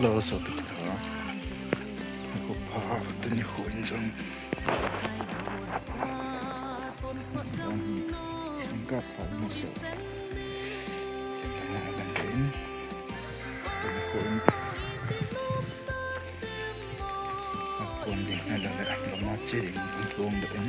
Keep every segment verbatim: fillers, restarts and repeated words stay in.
Lo so tu ha. Ko pa tu ni ko in jong. Ka pa mo so. Ko in. Ko in ding na le. Lo ma che ding ko in.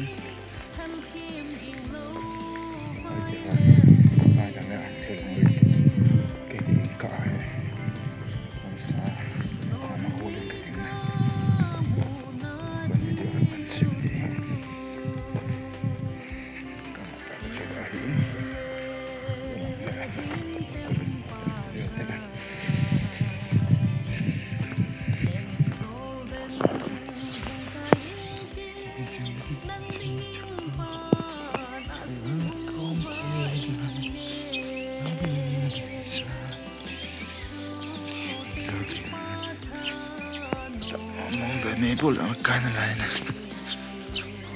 Mong da nei bol ang kai na lai na.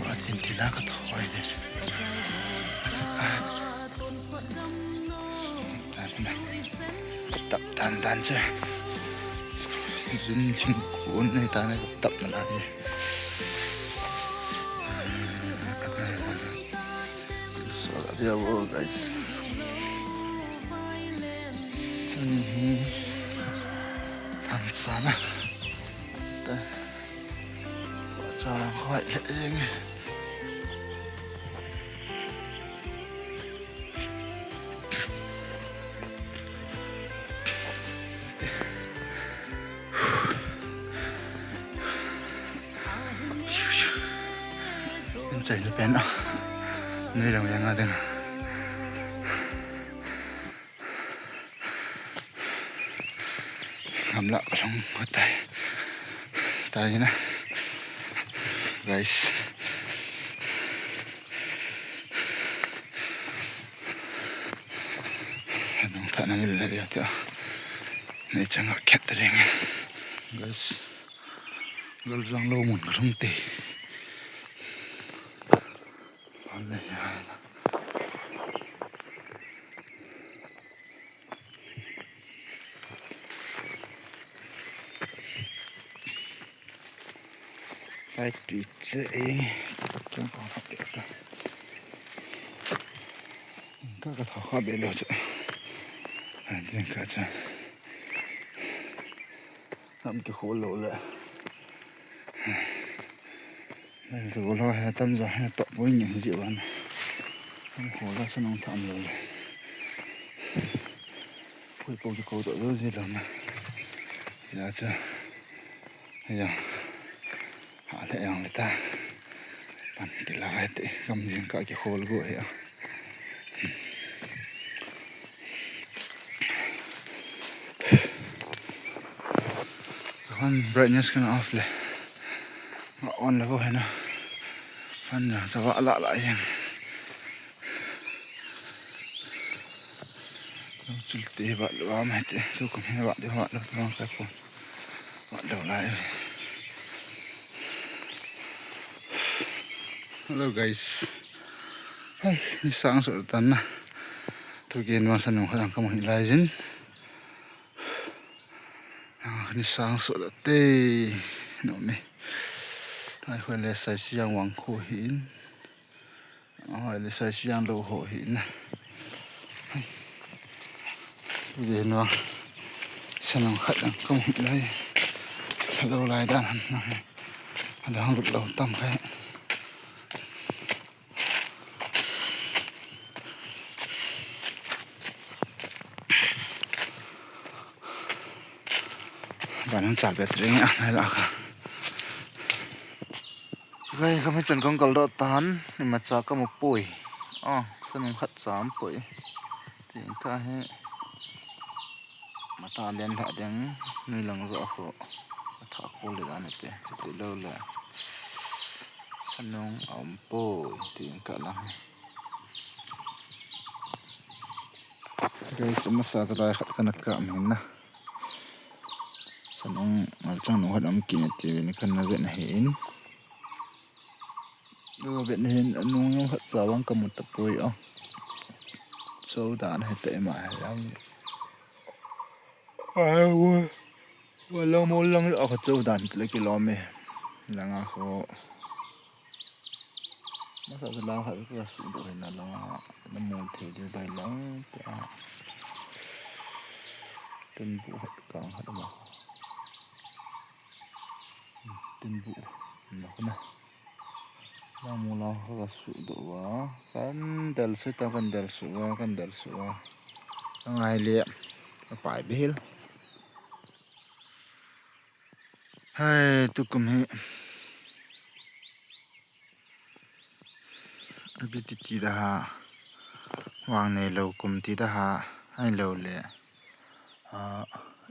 Wa tin tin na ka thoi ne. Tap tan tan che. Jin jin kun ne ta ne tap na lai. So, dia wo, guys. Tuni hi thangsana. Ta. Wa cha lang khoi le eng. Chai na pen a. Nui lang yang a ding. Gamla long tai. Tai na. Guys. Nong tha na mil na dia ta. Nei chang a khet ta ding. Guys. Gal jang lo mun ka lhung te. Ale ya. Ai, tui che e. Chang ka ha pe ta. Ka ka tha kha be lo che. Ai, din ka cha. Lam kikhol lou le. Lam kikhol lou he tamjo he toh poi ni ji wan. Lam khol la sanung tham lou le. Poi po kikhol toh jo ji lou na. Ja cha. Ya. Ha le yang le ta. Pan kila hai te kam jing ka kikhol go he. Hon brightness kana off le. On le bo hena. Hon na sa wa la la yang. Chul te ba lo ma te. Su ko he ba de ba lo ma ka ko. Ba lo la. Hello guys. Hai, ni sang so tan na. Tu gen ma sanung kha ka mo hi lai jin. Ah, ni sang so da te. No me. Ai, hoi le sai siang wang kho hin. Hoi le sai siang lo ho hin. Gen ma sanung kha ka mo hi lai. Lo lai dan na. Ada hang lut lo tam khai. Banang chal bet ring ah, nai la ka. Gai ka mi chan kong kal do tan, ni ma cha ka mu poi. Ah, sanung khat cham poi. Tin ka he. Mata lian lha ding, nui lang jo ho. Atha ko le dan te, chuti lo le. Sanung a um poi, tin ka la. Guys, masa ta lai khat kana ka min na. Sanung ngal chang nung khat um kit in ti ni kana vet na hin. Lo vet na hin nung nung khat sa wang ka mu ta poi o. So da na he ta ma he yang. Ai wo. Ko lo mo lang a ko chu dan le ki lo me. Langa ko. Masa sa lang ha ko su do na langa. Na mo the de dai lang. Tin bu hat kang hat ma. Tin bu. Na ko na. Lang mu lang ka su do wa. Kan dal su ta kan dal su wa kan dal su wa. Ang ai le. Pai behil. Hai tukum hi. Biti ti da ha. Wang nei lo kum ti da ha. Ai lo le. A,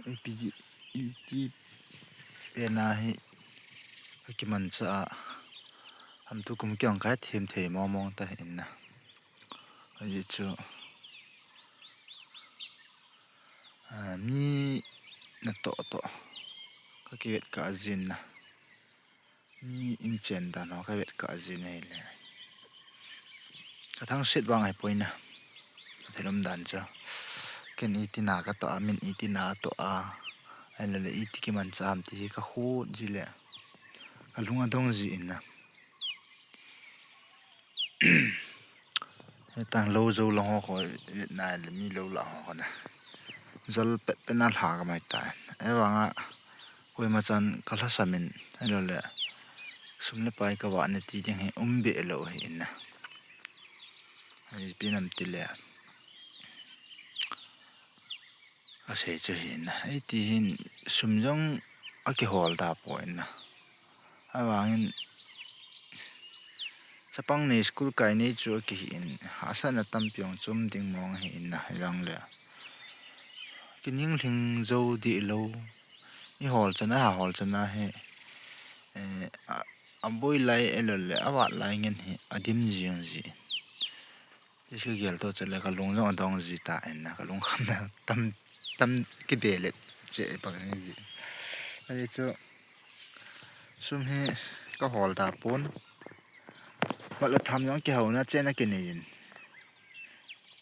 ipi ji, iti pena hi, akimancha a, ham tukum kiang kai them thei mong mong ta hi na. Aji chu, a, mi na to to, ka kivet ka jin na. Mi inchen dan ho ka vet ka jin nei le. Ka thang sit vang ai poi na. Ka thelum dan cha. Ken iti na ka to a, min iti na to a. Ai le le iti kimancha am ti ka khu ji le. Ka lung a dong ji in na. Hetang lo zo lang ho ko vet na le mi lo la ho na. Jal pet pet na lha ka mai ta. E vanga koima chan ka lhasam in, ai lo le, sum le pai ka vah na ti ding hi um be lo hi in na. Ai pi nam ti le, a sei chu hi in na. Ai ti hin sum jong a kihol da po in na. Avangin chapang nei school kai nei chu a kihi in, hahsatna tampi ong chum ding mong hi in na hi jong le. Kiningling zo di lo. I hol chana, ha hol chana hi, eh, a, a boi lai e lo le, a vat lai ngen hi, a dim jing ji. Ti chu gel to chale ka lung jong a dong ji ta en na, ka lung kham na tam, tam ki be le che e pang ni ji. Ai chu sum hi ka hol da pon. Vat le tham jong ki hau na che na ki nei in.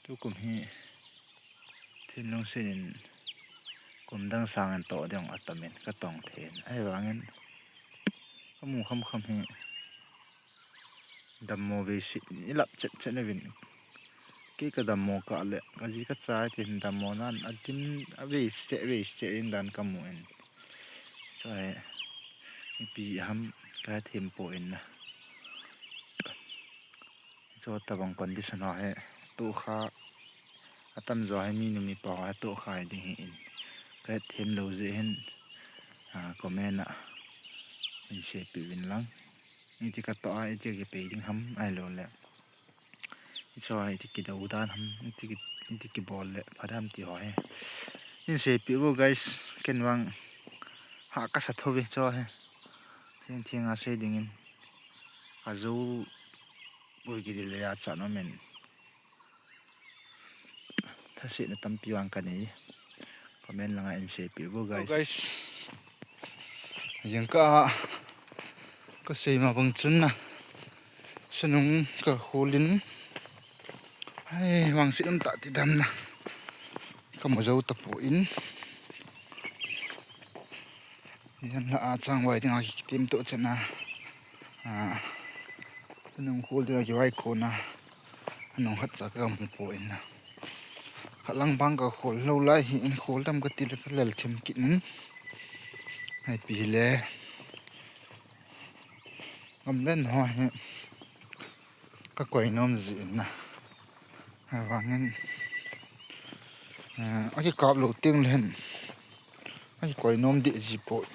Tukum hi thinlung sin in kum dang sang in to ding a tam in ka tong the in. Ai vangin ka mu kham kham hi. Dammo ve si, i lap chet chet na vin. Kei ka dammo ka le, ka ji ka cha tin dammo nan, a tin a ve si che, ve si che in dan ka mu in. Chai, ipi ham ka them po in na. Cho tabang condition ho he, to kha, a tam jo he mi nu mi pa ho he to kha ding hi in. Ka them lo je hin, a, comment a, in se pi vin lang. Iti ka to a, iti ki pe ding ham, ai lo le. Icho a, iti ki do dan ham, iti ki, iti ki bol le, pha dam ti ho he. In se pi vo guys, ken vang, ha ka sa tho ve cho he. Thing thing a se ding in. Ka zo, boi ki di le ya cha no men. Thase na tampi vang ka nei. Comment langa in se pi vo guys. Guys. Jingkah, ka sei ma bang chun na. Sanung ka khol in. Hai, vang si um ta ti dam na. Ka mu zo ta po in. Yan la a chang vai ding a ki tim to chana. A, nung khol ding a ki vai ko na. Nung hat cha ka mu po in na. Halang bang ka khol lo lai hi in khol dam ka ti le ka lel thim kit in. Hai pi le. Gam len ho hi. Ka koi nom ji in na. Avangin, eh, a ki kap lo ting len. A ki koi nom di ji po.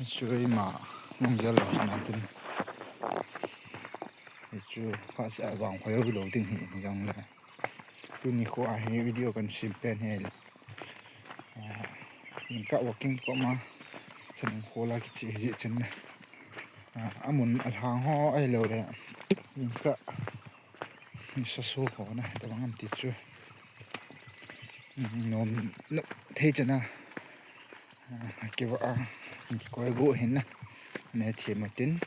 Chu ima nung gel lo na tin. Chu pa sa vang khoi lo ding hi ni jong le. Tuni kho a hi video kan sim pen hi le. Ah, in ka walking ko ma. Sanung khol a ki chi hi chun na. Ah, amun a lhang ho ai lo le. In ka Sa su ho na, tabang am ti chu. Nom, no, thei chana. Ki va a, ki koi bu hin na. Ne thi ma tin.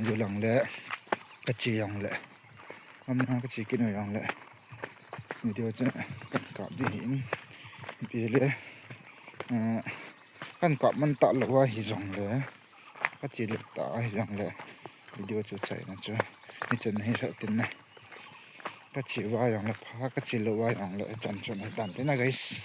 Yo lang le, ka chi yang le. Am na ka chi ki no yang le. Video chu kan kap di hin. Pi le. Kan kap man talou a hijongle, kache lou ta hijongle, video chu chaina chu hichun hi sah tin na. Kache uva jongle pha, kache lou uva jongle chan chun hitan tin na guys.